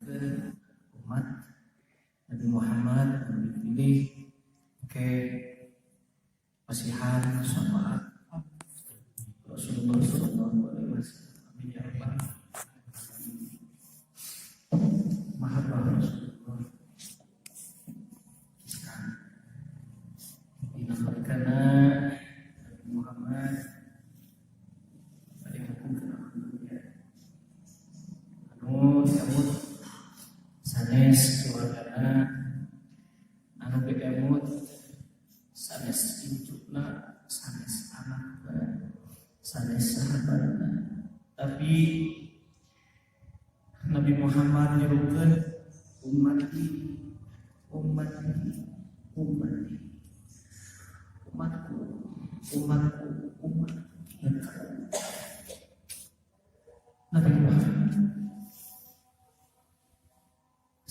Umat Nabi Muhammad anu dipilih ke pasihan syafaat Rasulullah sallallahu alaihi wasallam. Amin ya rabbal alamin. Mahabbah Rasulullah pisan dina karena Nabi Muhammad bade hukum ke alam dunia anu disebut sanes keluargana, anu beemut sanes incukna, sanes anakna, sanes sahabatna, tapi Nabi Muhammad nyerukeun, "Ummati, ummati, ummati, umatku, umatku, umatku." Nabi Muhammad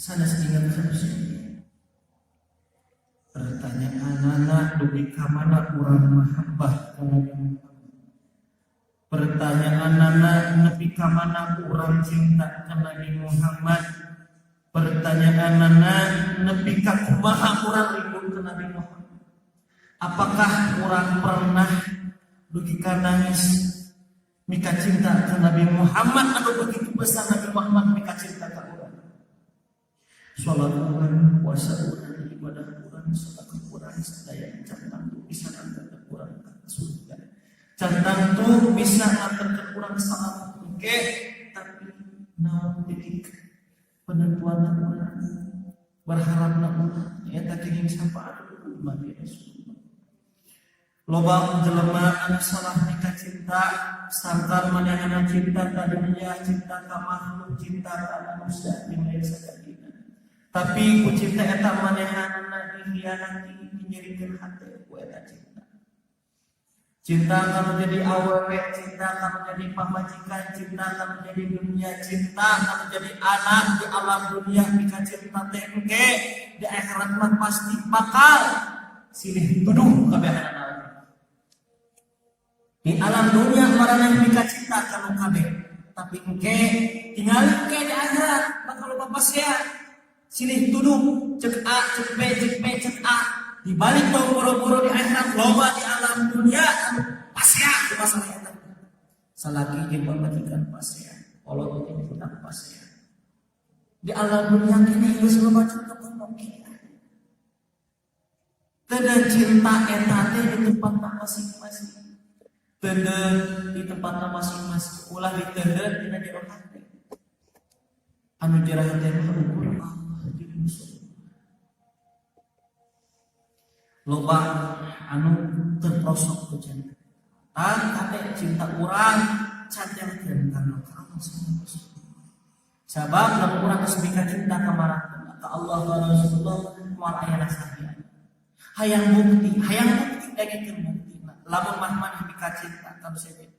sanes ingat terus. Pertanyaanana, dugi ka mana urang mahabbah ka Nabi Muhammad? Pertanyaanana, nepi ka mana urang cinta ka Nabi Muhammad? Pertanyaanana, nepi ka kumaha urang rindu ka Nabi Muhammad? Apakah urang pernah dugi ka nangis mika cinta ka Nabi Muhammad anu begitu besar Nabi Muhammad mika cinta ka urang? Salat urang, puasa urang, ibadah urang, sedekah urang, sadaya can tangtu bisa nganter urang ke surga, can tangtu bisa nganter ke urang salat. Oke, tapi naon titik penentuan urang berharap na urang eta kenging syafaat umat Rasulullah? Loba jelema anu salah mika cinta, sangkan manehna cinta ka dunia, cinta ka makhluk, cinta ka manusia jeung lain sebagainya, tapi ku cinta eta manehanana dikhianati, dinyerikeun hate ku eta cinta. Cinta kalau jadi awewe, cinta kalau jadi pamajikan, cinta kalau jadi dunia, cinta kalau jadi anak di alam dunia. Mika cinta teh engke di akhirat mah pasti bakal silih tuduh kabehanana. Di alam dunia maraneh mika cinta kanu kabeh, tapi engke tinggal engke di akhirat bakal loba pasea, silih tuduh, cek A, cek B, cek B, cek A. Di balik tong boro-boro di akhirat, loba di alam dunia anu pasea ku masalah eta. Salaki jeung pamajikan pasea, kolot jeung budak pasea. Di alam dunia kini geus loba contoh ngomong. Teu cinta eta teh di tempat masing-masing. Teundeun di tempatna masing-masing, ulah diteundeun dina jero hate. Anu jero hate mah ukur Allah jeung Rasul. Loba anu terprosok ku cinta. Tah, kade cinta urang cantelkeun kana ka Allah sama Rasul. Sabab lamun urang geus mika cinta ka marang ka Allah wa Rasulullah, moal aya rasa. Hayang bukti, hayang bukti, dengekeun bukti. Lamun mah maneh mika cinta ka sejen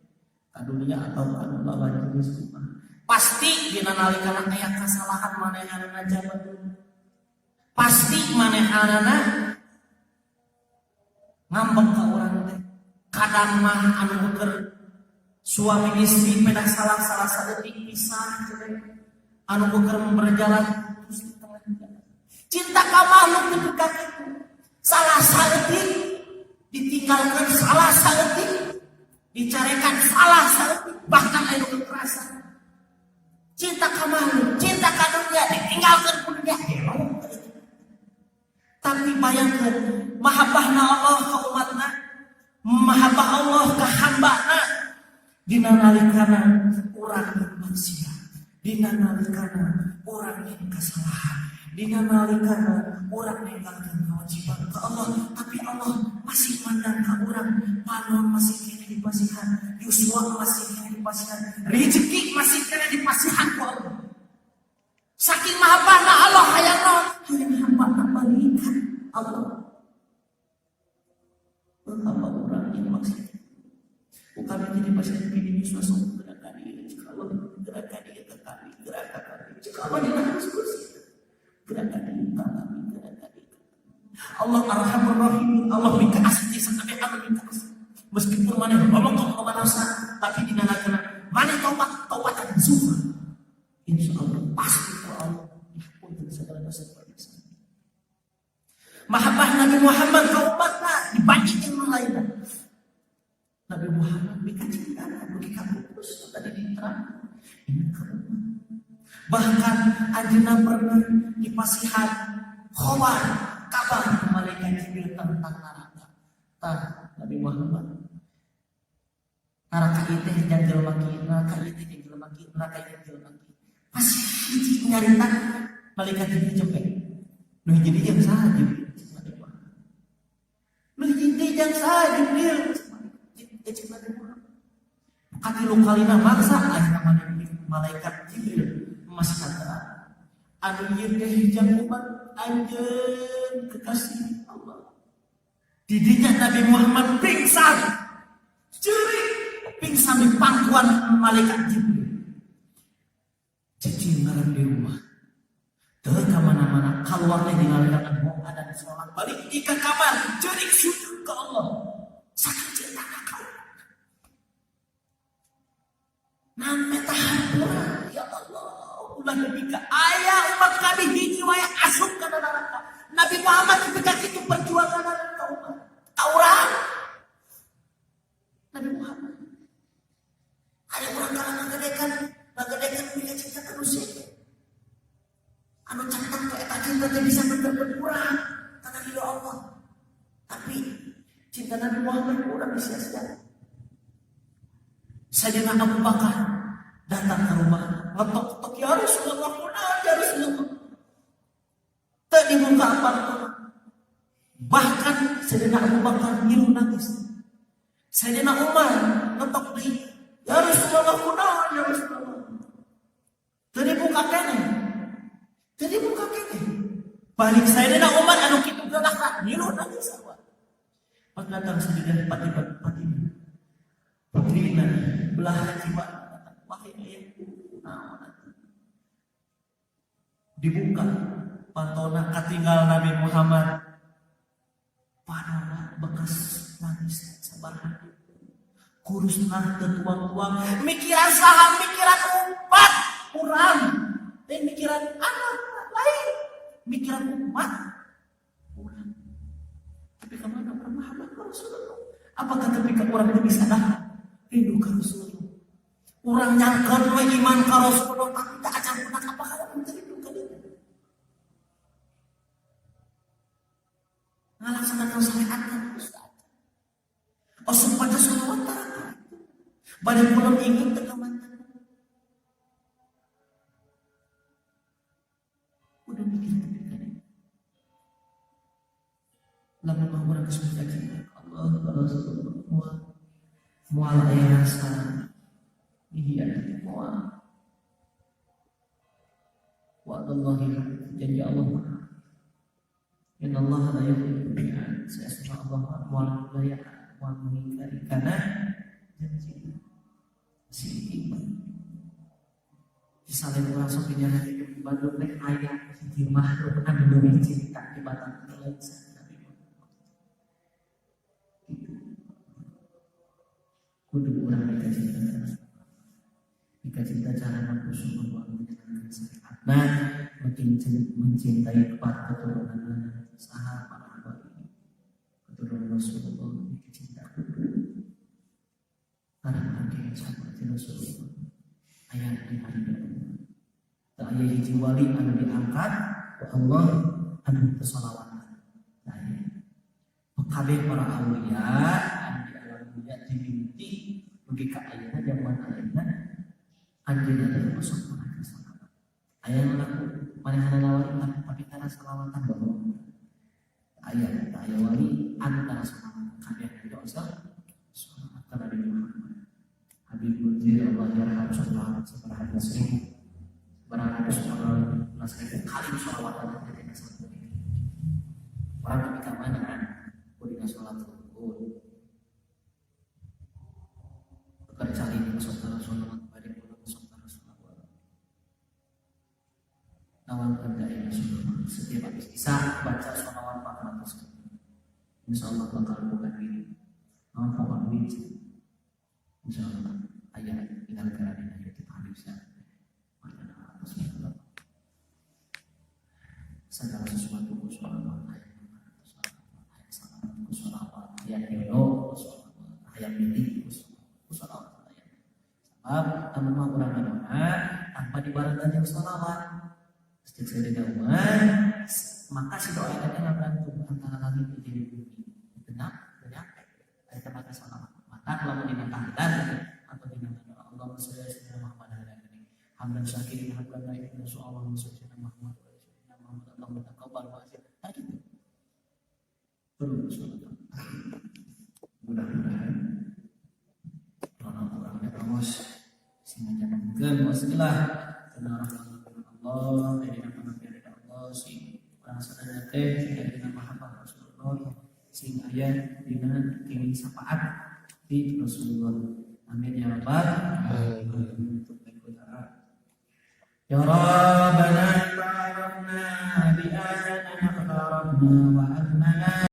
ka dunia atau anu lawan jenis kumaha, pasti dina nalikana aya kasalahan manehanana zaman dulu, pasti manehanana ngambek ka urang teh. Kadang mah anu keur suami istri pedah salah-salah sadetik pisah cenah. Anu keur berjalan terus di tengah jalan. Cinta ka makhluk nepi ka kitu, salah saeutik ditinggalkan, salah saeutik dicarekan, salah saeutik bahkan aya kekerasan. Cinta ka makhluk, cinta ka dunia, ditinggalkan ku dunia gelo. Tapi bayangkan mahabbahna Allah ka umatna, mahabbah Allah ka hambana, dina nalikana urang maksiat, dina nalikana urang yang kesalahan, dina nalikana urang ninggalkeun kewajiban ke Allah, tapi Allah masih mandang ka urang, panon masih keneh dipasihan, yuswa masih keneh dipasihan, rezeki masih keneh dipasihan ku Allah. Saking mahabbahna Allah, hayang naon? Hayang hamba balikan Allah. Hamba urang yang maksiat bukan jadi pasien pilih yuswa, sok gerakan ieu, cek Allah, gerakan ieu ke kami, gerakan kami, cek Allah di atas kursi, gerakan ieu ka kami, gerakan ieu. Allah Arhamur Rahimin. Allah minta asih sakabeh anu minta asih. Meskipun maneh ngomong ngomong dosa, tapi dina kana maneh tobat, tobatan nasuha, insya Allah pasti ku Allah. Nabi Muhammad ke umatna dibanding yang lainnya. Nabi Muhammad mika cinta dugi ka pupus tadi diterang ini ke umat. Bahkan anjeunna pernah dipasihan khobar, kabar malaikat Jibril tentang neraka. Tah, Nabi Muhammad, neraka itu jang jelema kieu, neraka itu jang jelema kieu, neraka itu jelema kieu. Pas hiji nyarita, malaikat Jibril jempet. Nu hiji deui jeung saha, Jibril? Nabi Muhammad. Nu hiji deui jeung saha, Jibril? Cek Nabi Muhammad. Katilu kalina maksa, akhirna malaikat Jibril masih kata, anu ieu teh jang umat anjeun, kekasih Allah. Didinya Nabi Muhammad pingsan. Ceurik, pingsan di pangkuan malaikat Jibril. Cicing ngaran di rumah. Teu ka mana-mana, keluar teh dingalirkan mau ada sholat, balik di ke kamar, ceurik, sujud ke Allah. Saking cinta ka Nah, meta hampura, ya Allah, ulah nepi ka aya umat kami hiji wae asup ka neraka. Nabi Muhammad ketika itu perjuangan ka umat. Ka urang. Nabi Muhammad. Ada orang kalau ngagedekan mika cinta ka nu anu centang tuh, eta cinta teh bisa ngeterkeun urang karena ridho Allah. Tapi cinta Nabi Muhammad urang disia-sia. Sayyidina Abu Bakar datang ke rumah, ngetok-ngetok, "Ya Rasulullah, kunaon ya Rasulullah?" Tak dibuka apa. Bahkan Sayyidina Abu Bakar ngilu nangis. Sayyidina Umar ngetok di, "Ya Rasulullah, kunaon ya Rasulullah?" Teu dibuka keneh. Teu dibuka keneh. Balik Sayyidina Umar anu kitu geulahna ngilu nangis sarua. Pas datang Sayyidina Fatimah, Fatimah putrina belah jiwa, "Wahai ayahku, naon atuh?" Dibuka pantona, katinggal Nabi Muhammad panona bekas nangis sabaraha, kurusna tertuang-tuang. Mikiran saha? Mikiran umat urang dan mikiran anak lain, mikiran umat urang. Tapi kemana orang Muhammad Rasulullah? Apakah ketika orang itu bisa dah rindu ke Rasulullah? Urang nyangkeun we iman ka Rasulullah, tapi tak acan pernah. Apakah orang rindu ka dia ngalaksanakan syariat? Ustaz, oh, sempat sholawat taraka bade pulang ingin teu mantan. Udah mikir tapi kan lamun mah urang geus cinta Allah Rasulullah, moal moal aya rasa iya, moal. Wa'dallahi, janji Allah mah, Inna Allah la yukhlifu mi'ad. Saya Allah moal daya, moal mengingkari karena janji si iman. Misalnya orang sok dinyaran di Bandung teh aya hiji makhluk anu leuwih cinta tibatan lain Nabi Muhammad. Gitu. Kudu urang mika cinta, mika cinta cara mampu bahwa menyenangkan syariat. Nah, mencintai kepada keturunan saha, para wali keturunan Rasulullah, mika cinta kudu karena oke seperti Rasulullah aya di hari Allah. Teu aya hiji wali anu diangkat ku Allah anu teu sholawatan. Teu aya. Kabeh para aulia anu di alam dunia dimimiti dugi ka ayeuna, zaman ayeuna, anjeunna teh termasuk mereka sholawat. Aya nu ngaku manehna wali tapi tara sholawatan, bohong. Aya, teu aya wali anu tara sholawatan. Kabeh itu asal sholawat ka Nabi Muhammad. Habib Munzir Allah yarham sholawat sabaraha belas ribu, sabaraha ratus belas ribu kali sholawatan dina satu. Urang tapi ka mana kan? Kudu sholat rukun. Kecuali masuk tara sholawat, bade pulang masuk tara sholawat. Nawangkeun ka sholawat. Setiap habis isya baca sholawat 400 kali. Insya Allah bakal boga duit. Naon pokok duit? Insya Allah aya tinggal karena dina YouTube bisa. Segala sesuatu ku sholawat. Hayang jodoh ku sholawat, hayang mimpi ku sholawat, ku sholawat. Sebab anu mah urang ngadoa tanpa dibarengan jeung sholawat. Cek Sayyidina Umar, maka si doa eta ngagantung antara langit jeung bumi. Benar, benar. Ada tempat sholawat. Maka kalau dina tahlilan atau dina doa Allahumma sholli ala sayyidina Muhammad ala alihi hamdan syakirin hamdan la ilaha Allahumma sholli ala Muhammad wa ala sayyidina Muhammad Allahumma taqabbal wa asir. Nah, gitu. Perlu sholawat. Mudah-mudahan orang urang teh terus sing ngajakeun wasilah dina rahmat Allah, dina panampian Allah, sing urang sadaya teh sing aya dina mahabbah Rasulullah, sing aya dina kenging syafaat di Rasulullah. Amin ya rabbal alamin. Ya Rabbana ta'arafna bi annana iqtarabna wa annana